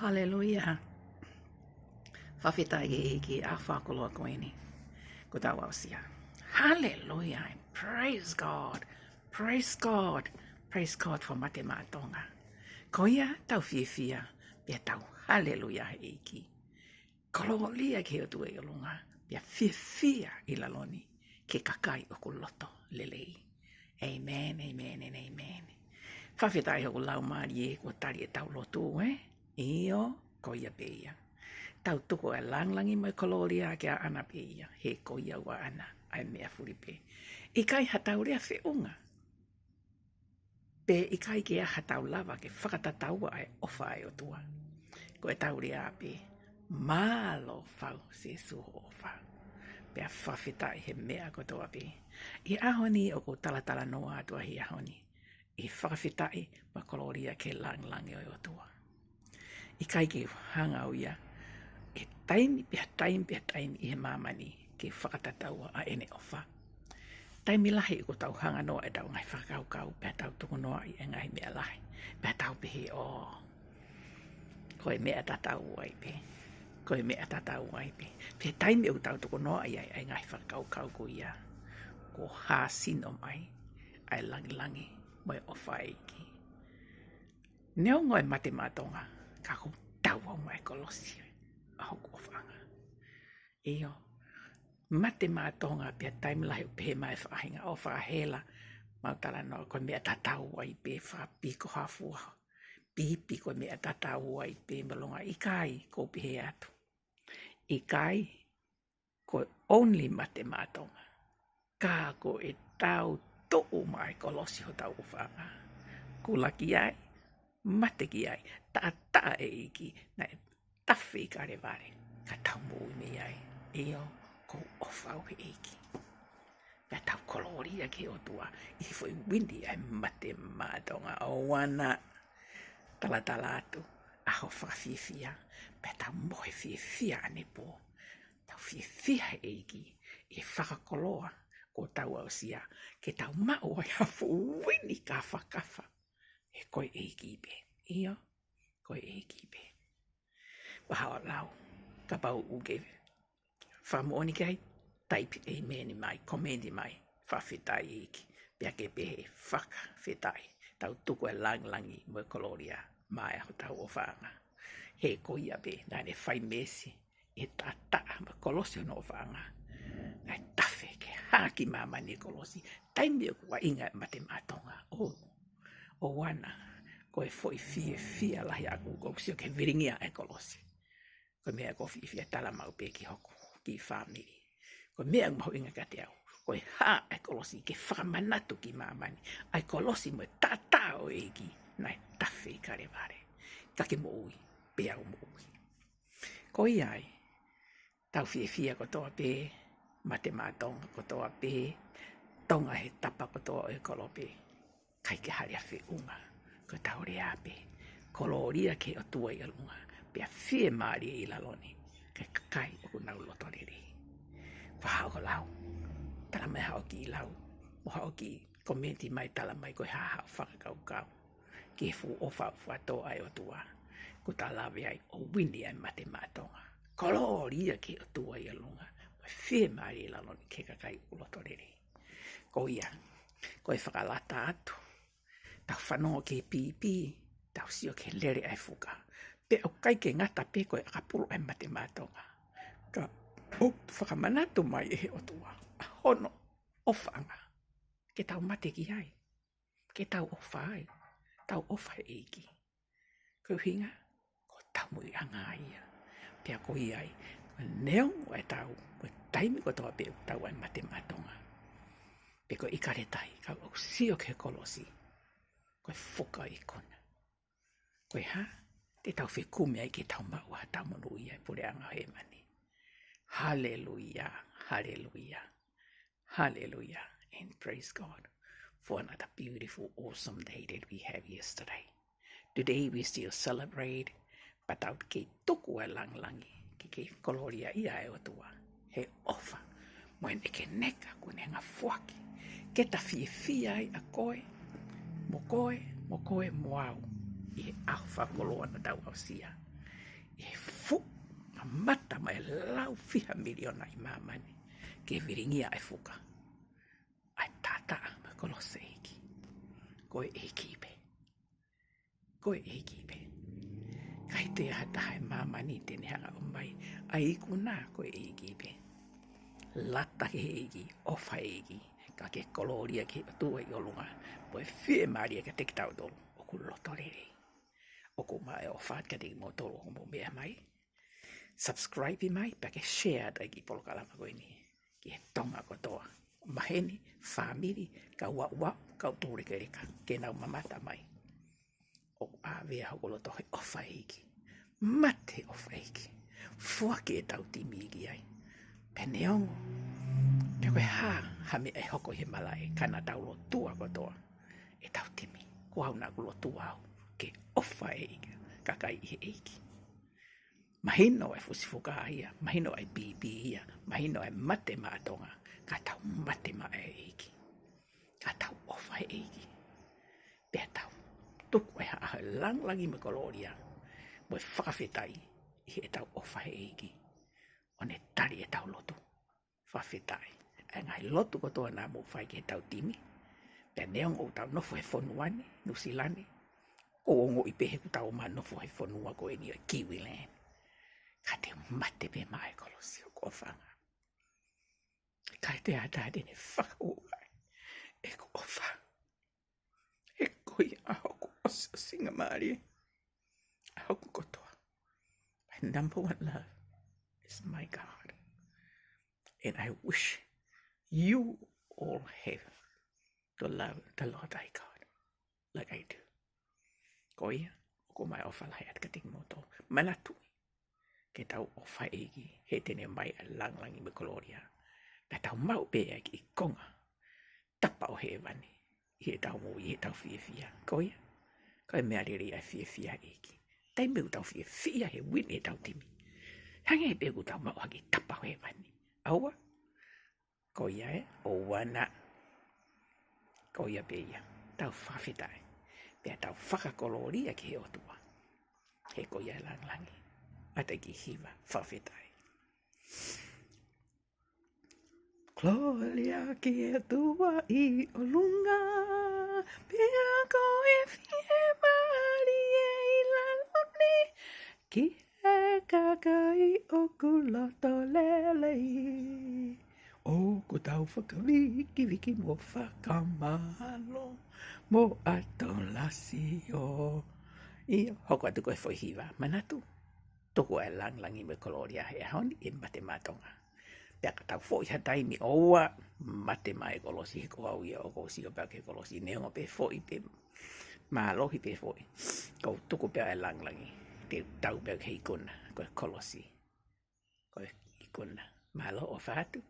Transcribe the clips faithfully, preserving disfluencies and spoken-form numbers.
Haleluia. Fakafetaʻi ki he ʻEiki ʻa e fakakoloa ko eni kuo tau aʻusia. Haleluia. Praise God. Praise God. Praise God for Mate Maʻa Tonga. Ko ia tau fiefia, pea tau haleluia he ʻEiki. Kolōlia ki he ʻOtua ʻi ʻolunga, pea fiefia ʻi lalo ni ki he kakai ʻoku loto lelei. Amen, amen, and amen. Fakafetaʻi hoku laumālie kuo tali ʻetau lotu, ē? ʻIo, ko ia pē ia. Tau tuku ʻa e lāngilangi mo e kolōlia ke ʻaʻana pē ia, he ko ia ʻoku ʻaʻana ʻa e meʻa fuli pē. ʻIkai haʻatau lea feʻunga, pe ʻikai ke ʻi ai haʻatau lava ke fakatataua ʻa e ʻofa ʻa e ʻOtua. Ko ʻetau lea pē, mālō fau Sīsū hoʻo ʻofa. Pea fakafetaʻi he meʻa kotoa pē. ʻI he ʻaho ni ʻoku ou talatalanoa atu ai he ʻaho ni ʻi he fakafetaʻi mo e kolōlia ki he lāngilangi ʻo e ʻOtua. ʻIkai ke u hanga au ia ʻi he taimi pea taimi pea taimi ʻi he māmani ke fakatataua ʻa ʻene ʻofa. Taimi lahi ʻoku tau hanga noa ʻetau ngaahi fakakaukau pea tau tukunoaʻi e ngaahi meʻa lahi. Pea tau pehē, ʻō, ko e meʻa tatau ai pē. Ko e meʻa tatau ai pē. Pea taimi ʻoku tau tukunoaʻi ai ʻa e ngaahi fakakaukau ko ia, kuo hāsino mai ʻa e lāngilangi mo e ʻofa ʻa e ʻEiki. Neongo e Mate Maʻa Tonga, ka ʻoku tau ʻomai e kolosi ʻa hoku ʻofaʻanga. ʻIo, Mate Maʻa Tonga pea taimi lahi ʻoku pehē mai e faʻahinga ʻofa ʻa Hela, mau talanoa ko e meʻa tatau ai pē, fakapiko hafua, pipi ko e meʻa tatau ai pē, malonga. ʻIkai, ʻoku ou pehē atu. ʻIkai, ko e only Mate Maʻa Tonga. Ka ko ʻetau tuʻu maʻa e kolosi hotau ʻofaʻanga. Kula ki ai, mate ki ai, taʻataʻa e ʻEiki, naʻe tafe ʻi Kalevale, ka tau moʻui mei ai. ʻIo, ʻoku ou ʻofa au he ʻEiki. Pea tau kolōlia ki he ʻOtua ʻi he foʻi uini ʻa e Mate Maʻa Tonga ʻo ʻaʻana. Talatala atu ʻa hoʻo fakafiefia, pea tau mohe fiefia ʻanepō. Tau fiefia he ʻEiki ʻi he fakakoloa kuo tau aʻusia, ke tau maʻu ai ha fuʻu uini kafakafa. He ko e ʻEiki pē. ʻIo, ko e ʻEiki pē. Vaha o lau, kapau ʻoku ke fakamoʻoni ki ai, taipi ʻēmeni mai, komeni mai, fakafetaʻi ʻEiki, pea ke pehē fakafetaʻi, tau tuku e lāngilangi mo e kolōlia maʻa hotau ʻofaʻanga. He ko ia pē, naʻa ne fai meesi, ʻi he taʻataʻa mo e kolosi hono ʻofaʻanga. Naʻe tafe ke hā ki māmani e kolosi, taimi ʻoku ʻuhinga e Mate Maʻa Tonga. ʻŌ, ʻo ʻaʻana, ko e foʻi fiefia lahi ʻaʻaku, ʻoku ou sio ki he vilingia e kolosi. Ko e meʻa ʻoku ou fiefia talamai pē ki hoku kiʻi fāmili. Ko e meʻa mahuʻinga kiate au, ko e hā e kolosi ke fakamanatu ki māmani ʻa e kolosi mo e taʻataʻa ʻo e ʻEiki naʻe tafe ʻi Kalevale, ka ke moʻui, pea u moʻui. Ko ia ai, tau fiefia kotoa pē, Mate Maʻa Tonga kotoa pē, Tonga he tapa kotoa ʻo e kolope. ʻIkai ke hali ha feʻunga, ko ʻetau lea pē, kolōlia ki he ʻOtua ʻi ʻolunga, pea fiemālie ʻi lalo ni ki he kakai ʻoku nau loto lelei. Ko haʻo lau, talamai haʻo kiʻi lau, mo haʻo kiʻi komeni mai, talamai ko e hā haʻo fakakaukau ki he fuʻu ʻofa ʻofa tō ʻa e ʻOtua, kuo ta lave ai ʻo uini ʻa e Mate Maʻa Tonga. Kolōlia ki he ʻOtua ʻi ʻolunga, mo e fiemālie ʻi lalo ni ki he kakai ʻoku loto lelei. Ko ia, ko e fakalata atu, tau fanongo ki he pīpī, tau sio ki he lele ʻa e fuka. Pea ʻoku ʻikai ke ngata pē ko e ʻakapulu ʻa e Mate Maʻa Tonga, ka ʻoku fakamanatu mai ʻe he ʻOtua ʻa hono ʻofaʻanga ke tau mate ki ai, ke tau ʻofa ai, tau ʻofa he ʻEiki. Ko e ʻuhinga, ko hotau moʻuiʻanga ia. Pea ko ia ai, neongo ʻetau, ko e taimi kotoa pē ʻoku tau ʻi he Mate Maʻa Tonga, pe ko e ʻIkale Tahi, ka ʻoku sio ki he kolosi, ko e fuka ikuna. Ko e hā te tau fekumi ai ke tau maʻu haʻatau monūʻia ʻi he puleʻanga ʻo hēvani. Haleluia, haleluia. Hallelujah and praise God for another beautiful, awesome day that we have yesterday. Today we still celebrate, but tau kei tuku e lāngilangi, ke kei kolōliaʻi ʻa e ʻOtua he ʻofa mo e nekeneka kuo ne hanga ʻo foaki ke ta fiefia ai ʻa koe, mo koe, mo koe mo au, ʻi he ʻaho fakakoloa naʻa tau aʻusia. ʻe fuʻu mata mai lau fiha miliona ʻi māmani ke vilingia ʻa e fuka. ʻA e taʻataʻa mo e kolosi ʻEiki. Ko e ʻEiki pē. Ko e ʻEiki pē. ʻIkai toe ʻi ai ha taha ʻi māmani te ne hanga ʻo ʻomai ʻa e ikuna, ko e ʻEiki pē. Lata ki he ʻEiki, ʻofa ʻEiki, ka ke kolōlia ki he ʻOtua ʻi ʻolunga, mo e fiemālie kiate kitautolu ʻoku loto lelei. ʻOku maʻu e ʻofa kiate kimoutolu ʻoku mou meʻa mai. Subscribe mai, pea ke share atu ʻa e kiʻi polokalama ko eni ki he Tonga kotoa. Maheni, fāmili, kau aʻuaʻu, kau toulekeleka, ke nau mamata mai. ʻOku ʻāvea hoku loto he ʻofa ʻEiki. Mate ʻofa ʻEiki. Foaki ʻetau timi ki ai. Pea neongo pe ko e hā ha meʻa ʻe hoko ʻi he malaʻe, ka naʻa tau lotua kotoa ʻetau timi. Ko au naʻa ku lotua au ke ʻofa ʻEiki, kakai ʻi he ʻEiki. Mahino e fusi fuka ia, mahino e pipi ia, mahino e mate maʻa Tonga, ka tau mate maʻa e ʻEiki. Ka tau ʻofa he ʻEiki. Pea tau tuku e haʻa he langilangi mo e kolōlia mo e fakafetaʻi ʻi heʻetau ʻofa he ʻEiki, ʻo ne tali ʻetau lotu. Fakafetaʻi. ʻA e ngaahi lotu kotoa naʻa mou fai ki heʻetau timi. Pea neongo ʻoku tau nofo he fonua ni, Nuʻusila ni, ʻoku ou ongoʻi pē he ʻoku tau ō mai ʻo nofo he fonua ko eni ʻo Kiwiland. Ka te u mate pē maʻa e kolosi ʻoku ʻofa ange. ʻIkai toe ʻi ai ha taha te ne fakaʻuhinga ʻeku ʻofa. He ko ia ʻa hoku ʻosiʻosingamālie ʻa hoku kotoa. My number one love is my God. And I wish you all have to love the Lord thy God like I do. Ko ia, ʻoku maʻu e ʻofa lahi atu kiate kimoutolu. Manatuʻi, ke tau ʻofa ʻEiki, he te ne ʻomai ʻa e langilangi mo e kolōlia. Pea tau maʻu pē ʻa e kiʻi konga tapa ʻo hēvani ʻi heʻetau moʻui, ʻi heʻetau fiefia. Ko ia, ko e meʻa lelei ʻa e fiefia ʻEiki. Taimi ʻoku tau fiefia he win ʻetau timi, hangē pē ʻoku tau maʻu ha kiʻi tapa ʻo hēvani. ʻAua, ko ia ē, ʻoua naʻa. Ko ia pē ia, tau fakafetaʻi. Pea tau fakakolōlia ki he ʻOtua. He ko ia e langilangi. ʻAtā e kiʻi hiva fakafetaʻi. Kolōlia ki he ʻOtua ʻi ʻolunga, pea ko e fiemālie ʻi lalo ni, ki he kakai ʻoku loto lelei. ʻOku tau fakavikivikiʻi mo fakamālō mo ʻatolāsio. ʻIo, hoko atu ko e foʻi hiva. Manatu, tuku ʻa e langilangi mo e kolōlia he ʻaho ni ʻi he mate maʻa Tonga. Pea ka tau foʻi ha taimi, ʻoua, mate maʻa e kolosi, he ko au ia ʻoku ou sio pē ki he kolosi, neongo pē foʻi pe mālohi pē foʻi, ʻoku ou tuku pē ʻa e langilangi, te u tau pē ki he ikuna, ko e kolosi. Ko e ikuna. Mālō ʻofa atu.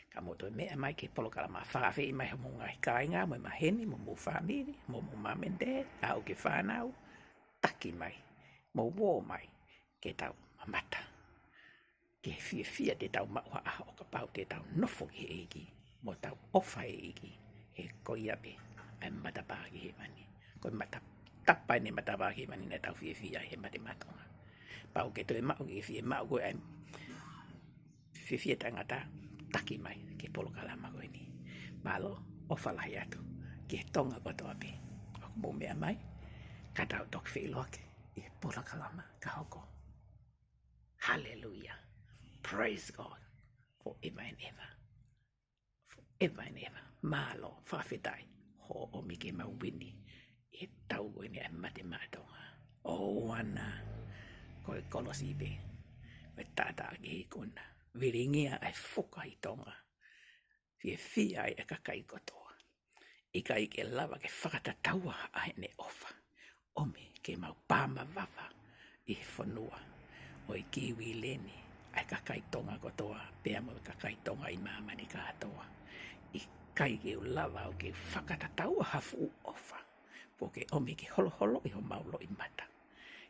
Ka mou toe meʻa mai ki he polokalama, fakaafeʻi mai homou ngaahi kāinga, mo e maheni, mo homou fāmili, mo homou mom and dad, aʻu ki he fānau, taki mai, mou ō mai, ke tau mamata ki he fiefia te tau maʻu ha ʻaho, kapau te tau nofo ki he ʻEiki, mo tau ʻofa he ʻEiki, he ko ia pē ʻa e matapā ki hēvani. Ko e mata-, tapa eni e matapā ki hēvani naʻa tau fiefia he mate maʻa Tonga. Pau ke toe maʻu ke fiemaʻu koe ʻa e fiefia taʻengata, taki mai ki he polokalama ko eni. Mālō, ʻofa lahi atu ki he Tonga kotoa pē ʻoku mou meʻa mai, ka tau toki feʻiloaki ʻi he polokalama ka hoko. Hallelujah. Praise God. Forever and ever. Forever and ever. Mālō, fakafetaʻi hoʻo ʻomi ke mau wini ʻi he tau ko eni ʻa e mate maʻa Tonga. ʻOua naʻa, ko e kolosi pē, ko e taʻataʻa ki he ikuna. Vilingia ʻa e fuka ʻi Tonga. Fiefia ai e kakai kotoa. ʻIkai ke lava ke fakatataua ʻa ʻene ʻofa. ʻOmi ke mau pā mavava ʻi he fonua ʻo e Kiwiland, ʻa e kakai Tonga kotoa, pea mo e kakai Tonga ʻi māmani kātoa. ʻIkai ke u lava au ke fakatataua ha fuʻu ʻofa, pe ke ʻomi ke holoholoʻi homau loʻimata.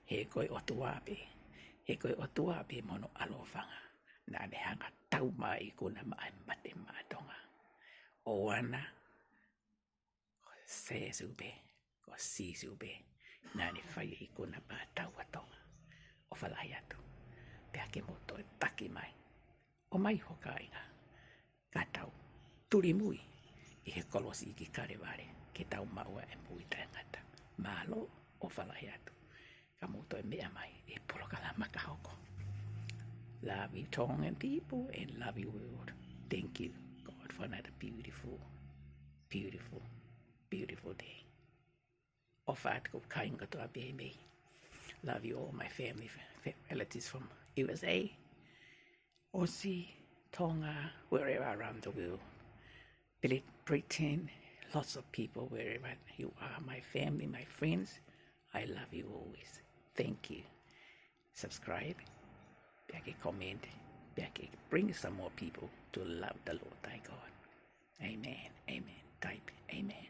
He ko e ō atu pē, he ko e ō atu pē mo hono ʻaloʻofanga naʻa ne hanga ʻo tau mai e ikuna maʻa e mate maʻa Tonga. ʻOua naʻa, ko Sīsū pē, ko Sīsū pē naʻa ne fai e ikuna maʻa taua Tonga. ʻOfa lahi atu. Pea ke mou toe taki mai. ʻOmai ho kāinga. Ka tau tulimui ʻi he kolosi ʻi Kalevale, ke tau maʻu ʻa e moʻui taʻengata. Mālō, ʻofa lahi atu. Ka mou toe meʻa mai he polokalama ka hoko. Love you, Tongan people, and love you, world. Thank you, God, for another beautiful, beautiful, beautiful day. ʻOfa atu ki he kāinga kotoa pē mei. Love you all, my family, fa-, relatives from U S A, Aussie, Tonga, wherever around the world. Brit-, Britain, lots of people, wherever you are, my family, my friends, I love you always. Thank you. Subscribe, pea ke comment, pea ke bring some more people to love the Lord thy God. Amen, amen, type, amen.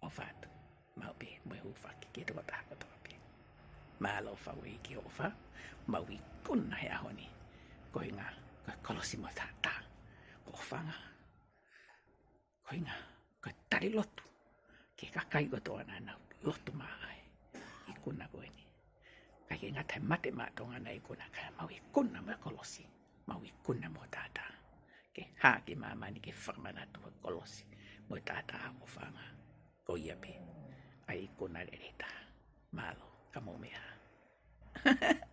ʻOfa atu, maʻu pē mo e hūfaki ki he tokotaha kotoa pē. Mālō Fauʻeiki ʻofa, mau ikuna he ʻaho ni. Ko e ʻuhinga, ko e kolosi mo e taʻataʻa. Ko e ʻofaʻanga, ko e ʻuhinga, ko e tali lotu ki he kakai kotoa naʻa nau lotu maʻa e ikuna ko eni. ʻIkai ke ngata he mate maʻa Tonga naʻe ikuna, ka mau ikuna mo e kolosi, mau ikuna mo e taʻataʻa. Ke hā ki māmani ke fakamanatu e kolosi mo e taʻataʻa, ʻofaʻanga. Ko ia pē ʻa e ikuna lelei taha. Mālō, ka mou meʻa ā.